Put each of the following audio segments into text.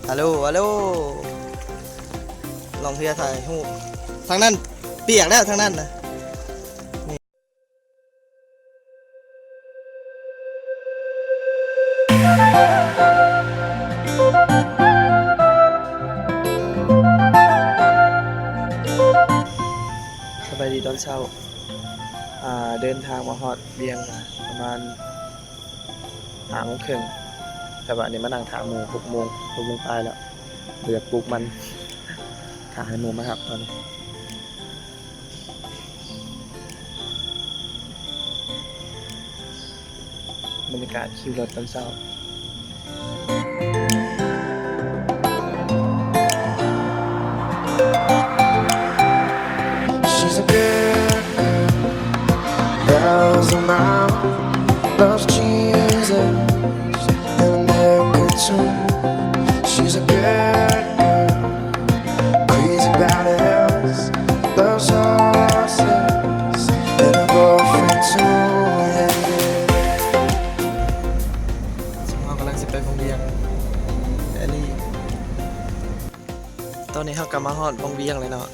ອາໂລ ອາໂລ ລ່ອງເຮືອຖ່າຍຮູບ ທາງນັ້ນປຽກແລ້ວ ທາງນັ້ນນະ. ສະບາຍດີຕອນເຊົ້າ. ອ່າ ເດີນທາງມາຮອດວຽງປະມານຫ້າໂມງເຄິ່ງ ແຕ່ວ່າອັນນີ້ມານັ່ງຖ້າໝູ່ຫົກໂມງ ຫົກໂມງປາຍແລ້ວ ບໍ່ຢາກປຸກມັນ ຖ້າໃຫ້ໝູ່ມາຮັບຕອນນີ້. ບັນຍາກາດຄິວລົດຕອນເຊົ້າ. She's a good girl, loves her mama, loves Jesus and a good tune. She's a good girl, crazy about her house, loves horses and a boyfriend too. ເຮົາກຳລັງຊິໄປວັງວຽງ ແອລີ. ຕອນນີ້ເຮົາກໍມາຮອດວັງວຽງແລ້ວເນາະ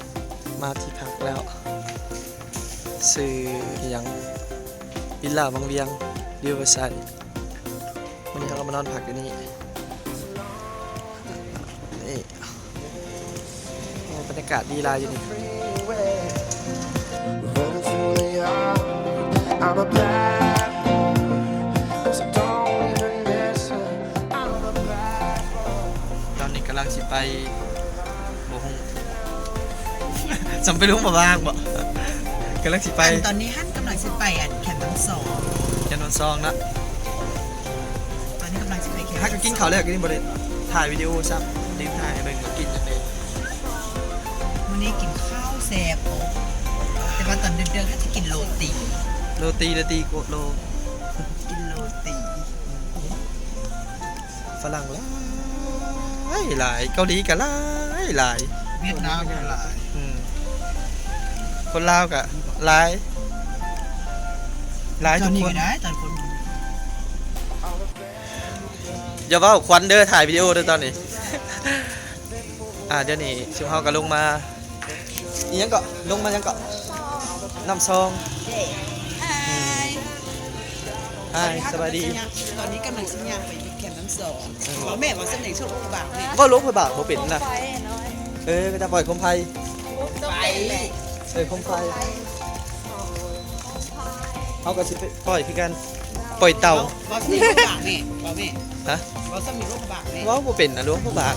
ມາທີ່ພັກແລ້ວ ຊື່ອີ່ຫຍັງ ວິລລາວັງວຽງ ຣີເວີໄຊ. ມື້ນີ້ເຮົາກໍມານອນພັກຢູ່ນີ້ ນີ້. ໂອ້ ບັນຍາກາດດີຫຼາຍຢູ່ນີ້. Running through the yard, I'm a bad boy, 'cause I don't even miss her. I'm a bad boy. ຕອນນີ້ກຳລັງຊິໄປ ບໍ່ຮູ້ ຈຳໄປຫຼວງພະບາງບໍ? ກຳລັງຊິໄປ ອັນຕອນນີ້ຫັ້ນກຳລັງຊິໄປ ອັນ ແຄມນ້ຳຊອງ ແຄມນ້ຳຊອງນະ. ຕອນນີ້ກຳລັງຊິໄປແຄມ ຫາກໍກິນເຂົ້າແລ້ວ ກໍຍັງບໍ່ໄດ້ຖ່າຍວິດີໂອຊ້ຳ ລືມຖ່າຍໃຫ້ເບິ່ງວ່າກິນຫຍັງແດ່. ມື້ນີ້ກິນເຂົ້າແຊບ ໂອ້ ແຕ່ວ່າຕອນເດິກໆ ຫາຈະກິນໂລຕີ ໂລຕີ ໂລຕີໂກະໂລ ກິນໂລຕີ. ຝຣັ່ງຫຼາຍຫຼາຍ ເກົາຫຼີກໍຫຼາຍຫຼາຍ ຫວຽດນາມກໍຫຼາຍ ອືມ ຄົນລາວກໍຫຼາຍ ຫຼາຍທຸກຄົນ. ຢ່າເວົ້າ ຄວັນເດີ ຖ່າຍວິດີໂອເດີຕອນນີ້. ອ່າ ດຽວນີ້ຊຸມເຮົາກໍລົງມາ ອີ່ຫຍັງເກາະ ລົງມາຫຍັງເກາະ ນ້ຳຊອງ. ຮາຍ ຮາຍ ສະບາຍດີ. ຕອນນີ້ກຳລັງຊິຍ່າງໄປແຄມນ້ຳຊອງ. ເອີ ເວົ້າແມ່ ເວົ້າສຳນຽງຊົນໂອບາກແມ່. ເວົ້າຫຼວງພະບາງບໍ່ເປັນນະ. ເອີ ເຂົາເຈົ້າປ່ອຍໂຄມໄຟ. ໄປ ເອີ ໂຄມໄຟ. ເຮົາກໍຊິໄປປ່ອຍຄືກັນ ປ່ອຍເຕົ່າ. ເວົ້າ ເວົ້າສຳນຽງໂອບາກແມ່ ເວົ້າແມ່. ຮະ? ເວົ້າສຳນຽງໂອບາກແມ່. ເວົ້າບໍ່ເປັນນະ ຫຼວງພະບາງ.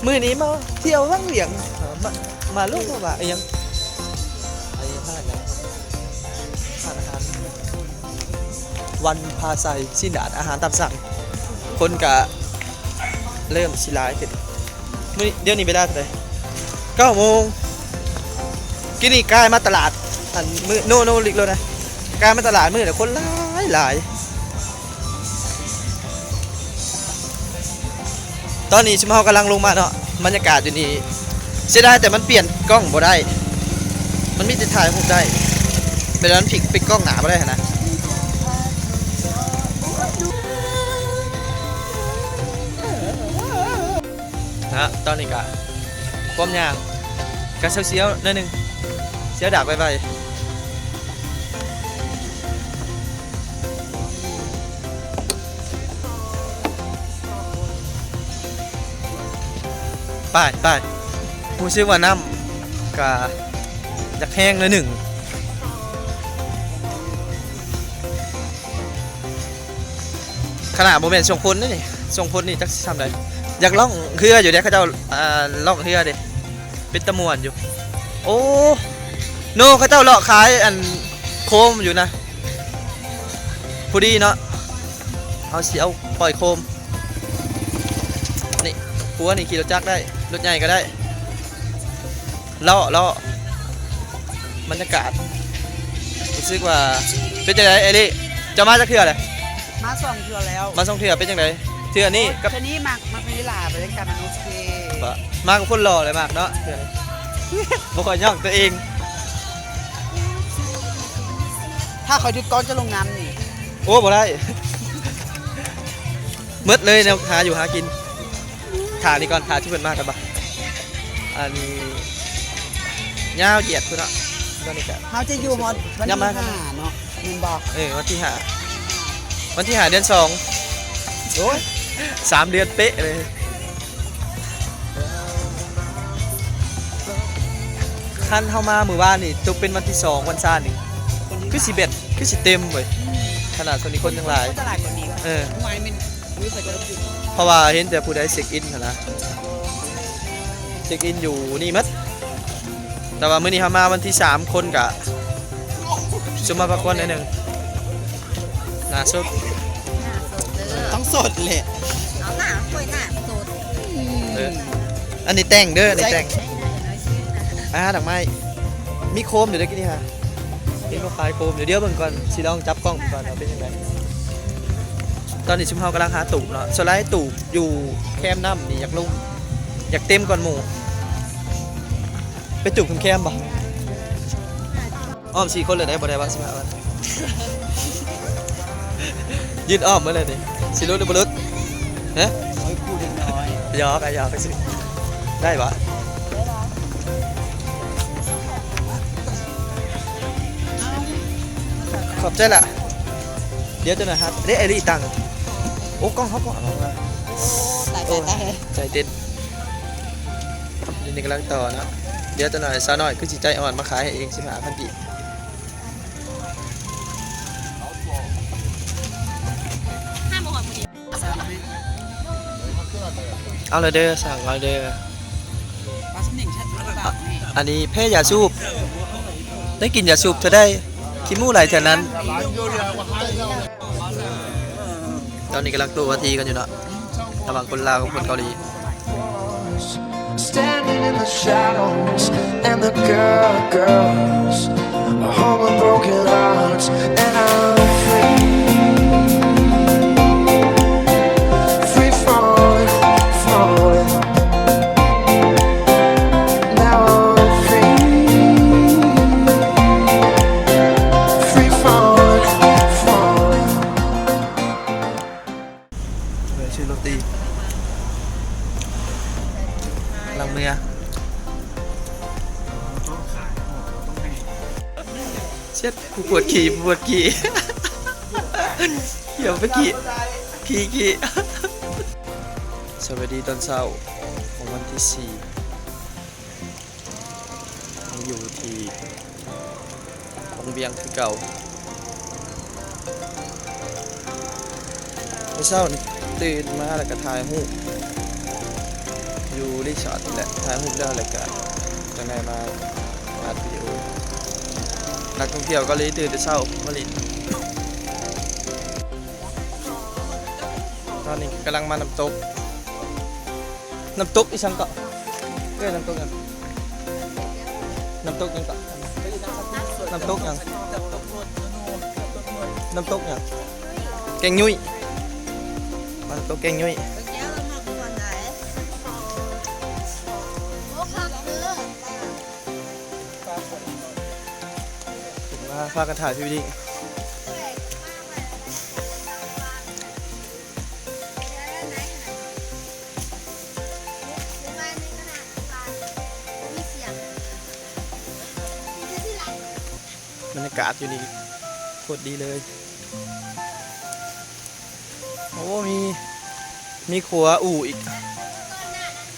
ມື້ນີ້ມາທ່ຽວວັງວຽງ ມາ ມາຫຼວງພະບາງ ອີ່ຫຍັງ ໄອ້ຮ້ານຫຍັງ ຮ້ານອາຫານ ວັນພາໄຊ ຊີ້ນດາດ ອາຫານຕາມສັ່ງ ຄົນກະເລີ່ມຊິຫຼາຍຂຶ້ນ. ມື້ ດຽວນີ້ເວລາເທົ່າໃດ? ເກົ້າໂມງ. ກີ້ນີ້ກາຍມາຕະຫຼາດ ອັນ ມື້ ໂນ ໂນ ລິກໂລດນະ ກາຍມາຕະຫຼາດມື້ລະຄົນຫຼາຍຫຼາຍ. ຕອນນີ້ຊຸມເຮົາກຳລັງລົງມາເນາະ ບັນຍາກາດຢູ່ນີ້ ເສຍດາຍແຕ່ມັນປ່ຽນກ້ອງບໍ່ໄດ້ ມັນມີແຕ່ຖ່າຍຮູບໄດ້ ແບບນັ້ນພິກເປັນກ້ອງໜ້າບໍ່ໄດ້ຫັ້ນນະ. ນະ ຕອນນີ້ກະຄວາມຍ່າງກະສຽວໆ ໜ້ອຍໜຶ່ງ ສຽວດາກໄວໆ. ໄປ ໄປ ຮູ້ສຶກວ່ານ້ຳກະຢາກແຮງໜ້ອຍໜຶ່ງ. ຂະໜາດບໍ່ແມ່ນຊ່ວງຝົນເດ້ນີ້ ຊ່ວງຝົນນີ້ຈັກຊິຊ່ຳໃດ. ຢາກລ່ອງເຮືອຢູ່ເດ້ ເຂົາເຈົ້າ ອ່າ ລ່ອງເຮືອເດ້ ເປັນຕາມ່ວນຢູ່. ໂອ້ ໂນ ເຂົາເຈົ້າເລາະຂາຍອັນໂຄມຢູ່ນະ ພໍດີເນາະ ເຮົາຊິເອົາປ່ອຍໂຄມ. ນີ້ ຜົວນີ້ຂີ່ລົດຈັກໄດ້ ລົດໃຫຍ່ກໍໄດ້ ເລາະ ເລາະ ບັນຍາກາດ ຮູ້ສຶກວ່າ ເປັນຈັ່ງໃດເອລິ? ເຈົ້າມາຈັກເທື່ອແລ້ວ? ມາສອງເທື່ອແລ້ວ. ມາສອງເທື່ອ ເປັນຈັ່ງໃດ? ເທື່ອນີ້ກັບ ເທື່ອນີ້ມັກ ມັກວານິລາ ບັນຍາກາດມັນໂອເຄ. ມາກັບຄົນຫຼໍ່ແຫຼະມັກເນາະ ເທື່ອນີ້ ບໍ່ຄ່ອຍຍ້ອງຕົວເອງ. ຖ້າຂ້ອຍຖືກກ້ອງຈະລົງນ້ຳນີ້. ໂອ້ ບໍ່ໄດ້ ໝົດເລີຍແນວຫາຢູ່ຫາກິນ. ຖ້ານີ້ກ່ອນ ຖ້າຊິເພິ່ນມາກ່ອນບໍ່? ອັນນີ້ຍາວຢຽດພຸ້ນເນາະ. ຕອນນີ້ກະ ເຮົາຈະຢູ່ຮອດວັນທີຫ້າເນາະ ແມ່ນບໍ່? ເອີ ວັນທີຫ້າ ວັນທີຫ້າເດືອນສອງ. ໂອ້ຍ ສາມເດືອນເປະເລີຍ. ຄັນເຮົາມາມື້ວານນີ້ ຕົກເປັນວັນທີສອງ ວັນຊານນີ້ ຄືຊິແບບ ຄືຊິເຕັມເວີຍ. ຂະໜາດຊ່ວງນີ້ຄົນຍັງຫຼາຍ ເອີ ເພາະວ່າເຫັນແຕ່ຜູ້ໃດເຊັກອິນຫັ້ນນະ ເຊັກອິນຢູ່ນີ້ໝົດ. ແຕ່ວ່າມື້ນີ້ເຮົາມາວັນທີສາມ ຄົນກະຊຸມມາພາກວນໜ້ອຍໜຶ່ງ. ໜ້າສົດ ໜ້າສົດເດີ ຕ້ອງສົດແຫຼະ. ເອົາໜ້າຂ້ອຍໜ້າສົດ. ເອີ ອັນນີ້ແຕ່ງເດີ ອັນນີ້ແຕ່ງ. ອ່າ ດອກໄມ້ມີໂຄມຢູ່ເດ້ ກີ້ນີ້ຫາ ເຫັນເຂົາຂາຍໂຄມຢູ່. ດຽວເບິ່ງກ່ອນ ຊິລອງຈັບກ້ອງເບິ່ງກ່ອນວ່າເປັນຈັ່ງໃດ. ຕອນນີ້ຊຸມເຮົາກຳລັງຫາຕູບເນາະ. ສ່ວນຫຼາຍຕູບຢູ່ແຄມນ້ຳນີ້ຢາກລົງ ຢາກເຕັມກ່ອນໝູ່. ໄປຕູບແຄມໆບໍ່? ອ້ອມສີ່ຄົນເລີຍໄດ໋ ບໍ່ໄດ້ວ່າສິມາອ້ອມ ຢືນອ້ອມເບິດເລີຍນີ້. ຊິຫຼຸດຫຼືບໍ່ຫຼຸດ? ຮະ? ໂອ້ຍ ຜູ້ເດັກນ້ອຍ ຢອກ ຢອກ ໄດ້ບໍ່? ຂອບໃຈລະ. ດຽວຈັກໜ່ອຍຫາເດ້ ໄອລີຕັງ. ໂອ້ ກ້ອງເຮົາກໍເອົາມາ. ໂອ້ ຕາຍ ໂອ້ ຕາຍ ຕາຍ ໃຈເຕັ້ນ. ດຽວນີ້ກຳລັງຕໍ່ເນາະ. ດຽວຈັກໜ່ອຍສາວນ້ອຍຄືຊິໃຈອ່ອນມາຂາຍໃຫ້ເອງ ສິບຫ້າພັນກີບ. ເອົາລະເດີ ສັ່ງເອົາເດີ. ອັນນີ້ແພ້ຢາສູບ ໄດ້ກິນຢາສູບເທື່ອໃດ ຂີ້ມູໄຫຼເທື່ອນັ້ນ. ຕອນນີ້ກຳລັງໂຕ້ວາທີກັນຢູ່ເນາະ ລະຫວ່າງຄົນລາວກັບຄົນເກົາຫຼີ. Standing in the shadows and the girl, girls are home with broken hearts and I'm free, free falling, falling. Now I'm free, free falling, falling. ເອີ ຊື້ໂຣຕີ ຫຼັງເມືອ. ເຊັດ ຜູ້ປວດຂີ້ ຜູ້ປວດຂີ້ ດຽວໄປຂີ້ ຂີ້ ຂີ້. ສະບາຍດີຕອນເຊົ້າຂອງວັນທີສີ່ ຍັງຢູ່ທີ່ ວົງວຽງຄືເກົ່າ. ມື້ເຊົ້ານີ້ຕື່ນມາແລ້ວກະຖ່າຍຮູບຢູ່ຣີສອດນີ້ແຫຼະ ຖ່າຍຮູບແລ້ວ ແລ້ວກະຈັ່ງໃດມາອັດວິດີໂອ. ນັກທ່ອງທ່ຽວເກົາຫຼີຕື່ນແຕ່ເຊົ້າມາຫຼິ້ນ. ຕອນນີ້ກຳລັງມານ້ຳຕົກ. ນ້ຳຕົກອີ່ສັງເກາະ? ເອີ້ຍ ນ້ຳຕົກຫຍັງ? ນ້ຳຕົກຫຍັງເກາະ? ນ້ຳຕົກຫຍັງ? ນ້ຳຕົກຫຍັງ? ແກ້ງຍຸ້ຍ. ນ້ຳຕົກແກ້ງຍຸ້ຍ. ມາພາກັນຖ່າຍພຣີເວດດິ້ງ. ບັນຍາກາດຢູ່ນີ້ໂຄດດີເລີຍ. ໂອ້ ມີ ມີຂົວອູ່ອີກ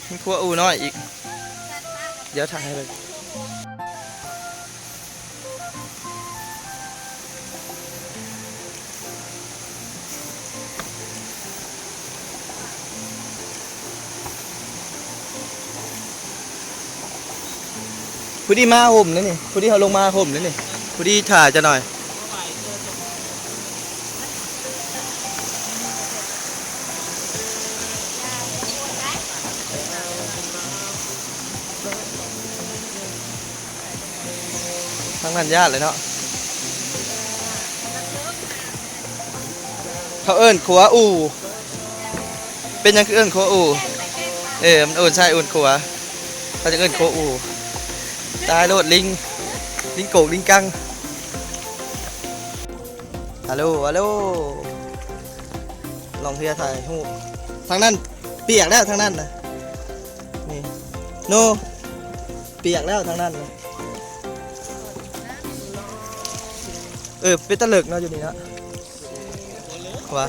ມີຂົວອູ່ນ້ອຍອີກ. ດຽວຖ່າຍໃຫ້ເບິ່ງ. ຜູ້ທີ່ມາຫົມເດ້ນີ້ ຜູ້ທີ່ເຮົາລົງມາຫົມເດ້ນີ້ ຜູ້ທີ່ຖ້າຈະໜ້ອຍ. ທາງນັ້ນຍາດເລີຍເນາະ. ເຂົາເອີ້ນຂົວອູ່. ເປັນຫຍັງຄືເອີ້ນຂົວອູ່? ເອີ ມັນໂອນຊ້າຍໂອນຂວາ ເຂົາຈຶ່ງເອີ້ນຂົວອູ່. ຕາຍໂລດ ລິງ ລິງໂກກ ລິງກັງ. ອາໂລ ອາໂລ ລ່ອງເຮືອຖ່າຍຮູບ. ທາງນັ້ນປຽກແລ້ວ ທາງນັ້ນນະ. ໂນ ປຽກແລ້ວທາງນັ້ນ. ເອີ ເປັນຕາເລິກເນາະຢູ່ນີ້ເນາະ ວ່າ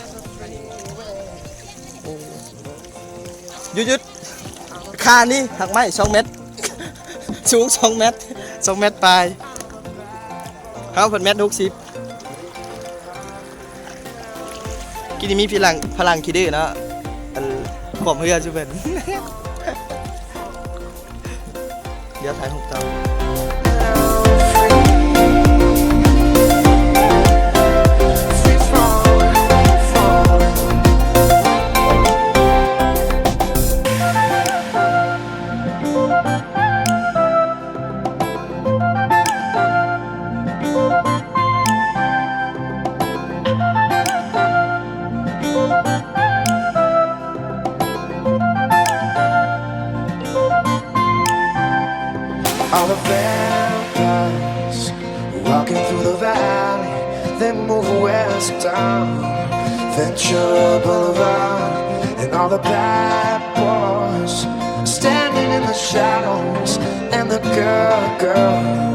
ໂອ້ ຢຸດໆ ຄານີ້ ຫາກໄມ້ສອງແມັດ ສູງສອງແມັດ ສອງແມັດປາຍ ເຮົາເພິ່ນແມັດຫົກສິບ. ກີ້ນີ້ມີພະລັງ ພະລັງຂີ້ດື້ເນາະ ອັນ ຂວບເຮືອຊື່ເພິ່ນ. ດຽວຖ່າຍຮູບຕໍ່. All the vampires walking through the valley, they move west on Ventura Boulevard, and all the bad boys standing in the shadows, and the good girls